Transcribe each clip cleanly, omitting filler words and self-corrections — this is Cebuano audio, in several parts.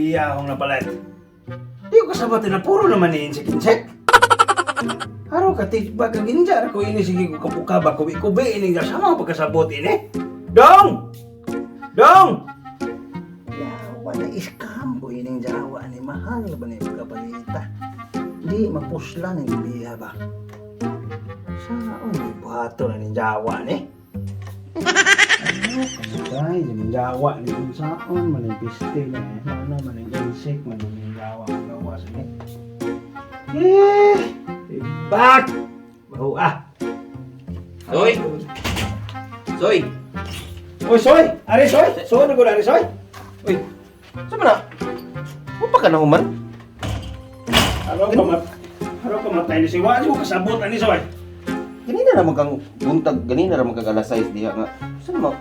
TV akong napalit. Di ko kasabot na puro naman ni insik-insik. Araw ka, ba ka ginja ko ini sige ko kapuka ba kubi-kubi ini nga sama pagkasabot ini. Dong! Dong! Yawa na iskam ko ining jawa ni mahal ba ni pagkapalita. Di mapusla ng ibiha ba. Saan ni buhato na ning jawa ni? Ano kasakay ning jawa ni unsaon man ning piste na eh. Mana man ning insik man ning jawa ang gawas ni. Eh, ibak. Bahu ah. Soy! Soy! Oy, Soy! Ari, Soy! Soy, na ari, Soy! Uy! Saan ba na? Mo pa ka na human? Araw ka mat... Araw ka matay ni Soy. Wala mo kasabot ani, Soy. Ganina ra man kang buntag, ganina ra man kang alas 6 diha nga. Saan ma?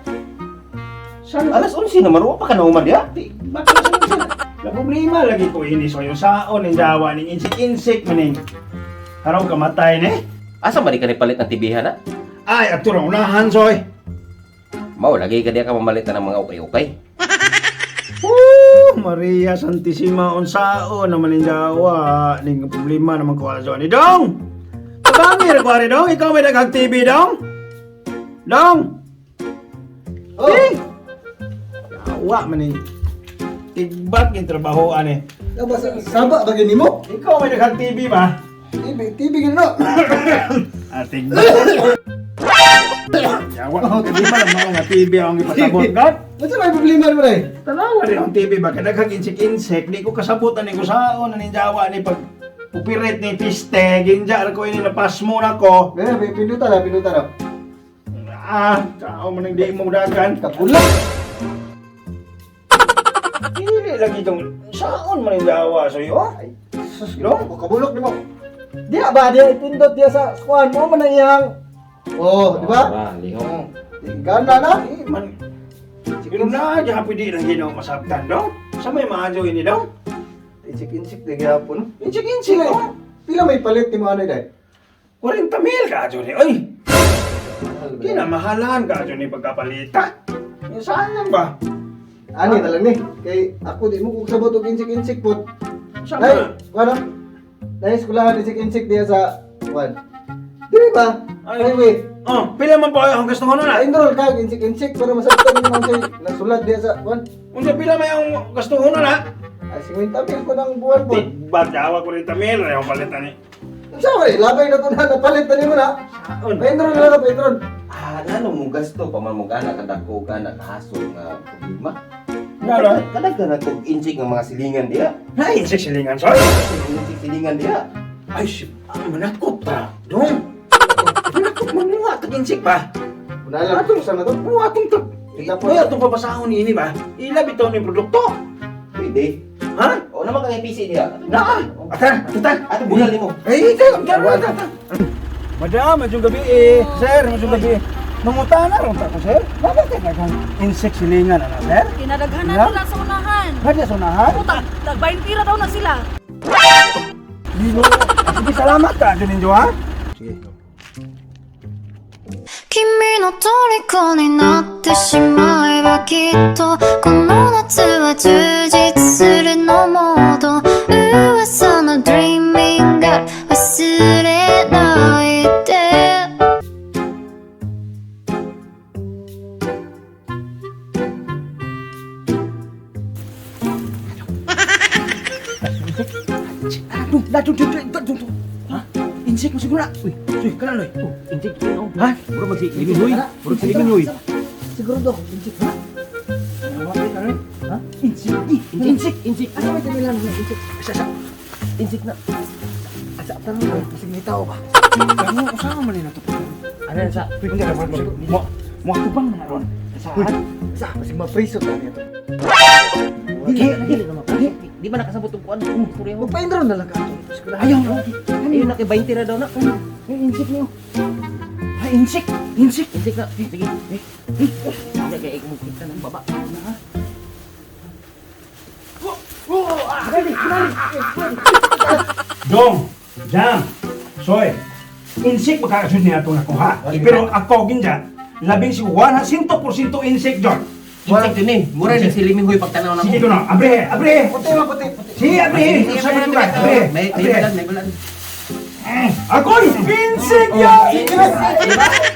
Saan? Alas 11 naman, wa pa ka na human diha? Di, bakit sa saan? La problema lagi ko ini, Soy. Yung saon, yung jawa, ning insik-insik maning. Araw ka matay ni. Asa man di ka nipalit ng TV na? Ay, ato ra unahan, Soy. Mao lagi ka diha ka mamalit na ng mga ukay-ukay. Oh, Maria Santissima, unsaon naman yung jawa. Ning problema naman ko ala ni Dong! Tabangir ko ari, Dong. Ikaw may daghang TV, Dong. Dong! Oh. Eh! Yawa man eh. Tigbak yung trabaho ani. Aba, saba ba gini mo? Ikaw may daghang TV ba? TV, TV gini no? Ah, tigbak. Yawa, hindi pa lang mao nga TV ang ipasabot God. Unsa may problema mo dai? Tanawa din ang TV ba? Kaya daghang insik-insik, di ko kasabot ani ko saon ani jawa ni pag upirit ni piste, ginja ko ini napas mo na ko. Dai, pindutan na, pindutan na. Ah, tao man ang di mo dagan. Kapulak. Dili lagi tong saon man ang jawa sa'yo. Ay, sus, No? Kabulok nimo. Diya ba diya ipindot diya sa kuan mo man ang iyang. Oh, di ba? Ah, lihok. Gana na. Eh, man. Pero na, diyan pwede lang ginaw masabtan daw. Sa may maadyo ini daw. Insik-insik di gyapon. Insik-insik Pila, oh. pila may palit nimo ano dai? 40 mil ka adyo ni. Oy, kinamahalan ka adyo ni pagkapalita. Eh, saan lang ba? Ani na lang ni. Kay ako di mo kog sabot og insik-insik pod. Saan Dai, ba? kuan no? Dai eskwelahan insik-insik diya sa kuan. Dili ba? Ay. Highway. Oh, pila man po ang gusto ko na. Enroll ka insik-insik para masabtan mo sa nasulat diya sa kuan. Unsa pila may ang gusto ko na? Ay, 50 mil ko ng buwan po. Tigbat jawa 40 mil ay ang palitan ni. Unsa ba eh? Labay na to na, napalit na nimo na. Saon? Pa-enroll na lang ka, pa-enroll. Ah, ngano mo gasto pa man mo gana kadagko gana kahasol nga problema. Ngano? Kadaghan na kog insik nga mga silingan diha. Na insik silingan soy. Insik silingan diha. Ay, si ah, manakop ta. Dong. Manakop manuha tag insik ba? Una lang, Atong sa na to. Mo atong tag. Kita po. Ay, atong papasahon ni ini ba? Ila bitaw ni produkto. Pwede. Ha? O naman kang PC diha. Naa. Atan, atan. Ato bunal nimo. Eh, ikaw, ikaw, atan. Madam, madyong gabi eh. Sir, madyong gabi. Mangutana ron ta ko, sir. Bakit kay daghang insect silingan ana, sir? Kinadaghanan Yeah. nila sa unahan. Hadi sa unahan. O, tag 20 ra daw na sila. Dino. Sige, salamat ka dyan ninyo, ha? Sige. 君の虜になってしまえばきっとこの夏は充実するのもっと噂の Dreaming Girl 忘れないで。 Aduh, aduh, aduh, aduh, aduh, aduh. Ha? Insect mo siguro na. Uy, uy, kana loy. Oh, insik oh. Ha? Mura mag silingan hoy. Mura silingan hoy. Siguro daw, insik ha? Ha? Insect, eh, insect, Insik. Ano may tinilan na insik? Asa, asa. Insik na. Asa, tanong na, kasi may tao ba? Ano, usama man nila to. Ano na sa? Uy, hindi na, mo, mo atubang man na ron. Saan? Sa, kasi mapriso ta niya to. Dili, dili na mapasok. Di ba nakasabot og kuan? Istorya mo. Magpa-enroll na lang ka ato. Eskwelahan. Ayaw, Ayun na kay 20 ra daw na. Ay, insect niyo. Ay, insect, insect. Insik na. Sige. Eh. Eh. Sige kay mo kita ng baba. Dong, Jam, Soy, insect makakasud niya itong nakuha. Pero ako, ginja, labing si 100% insect, John. Insect yun eh. Mura ni si Liminghoy pagtanaw na Sige ko na, abre, abre. Puti man, puti, puti. Sige, abre. Sa lugar, abre. May Abre. balan, may balan. Ako'y insect ya!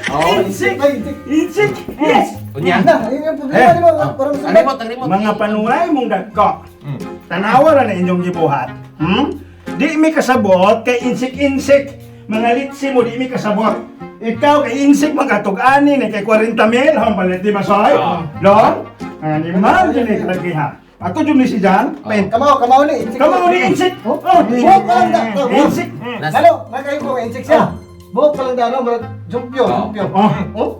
Oh. Insect! Ay, insect. Insect! Yes! Unya. Na, yun yung problema Eh. di ba? Parang Ang remote, ang remote. Mga panuray mong dagko. Tanawa ra na inyong gibuhat. Di mi kasabot kay insik-insik. Mga litsi mo di mi kasabot. Ikaw kay insik man katug-ani ni kay 40 mil hang palit di masoy. Lon? Ang animal din ni kalagi ha. Ato jud ni si Jan. Pen, kamao, kamao ni insect. Kamao ni insik. Oh, Oh, buhok pa lang da. Oh, buhok. Insik. Ano, nakayo ko insect siya. Buhok pa lang da, ano, murag jumpyo, jumpyo. Oh. Oh.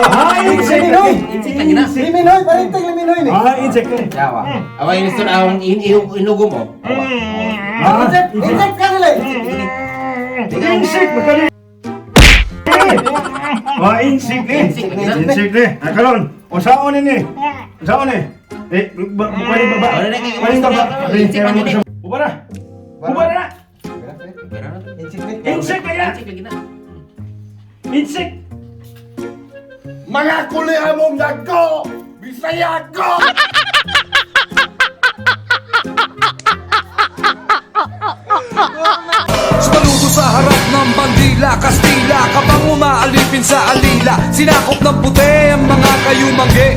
Ah, insik. Liminoy. Insik lagi na. Liminoy, parenteng liminoy ni. Ah, insik ni. Yawa. Awa iniston awang inugo mo. Awa. Ah, Insect, insect ka nila. Insect. Insik makali. Ah, insik ni. Insik lagi na. Insik ni. Ah, karon, usaon ni ni. Usaon ni. Eh, pwede baba. Wala na, kay- Pwede baba. Insik man gini. Ubara. Ubara na. Insect ni. Insik lagi na. Insik lagi na. Insik. Mga kuliha mong dagko! Bisaya ko! Sumaludo sa harap ng bandila Kastila, kapang umaalipin sa alila. Sinakop ng puti ang mga kayumanggi.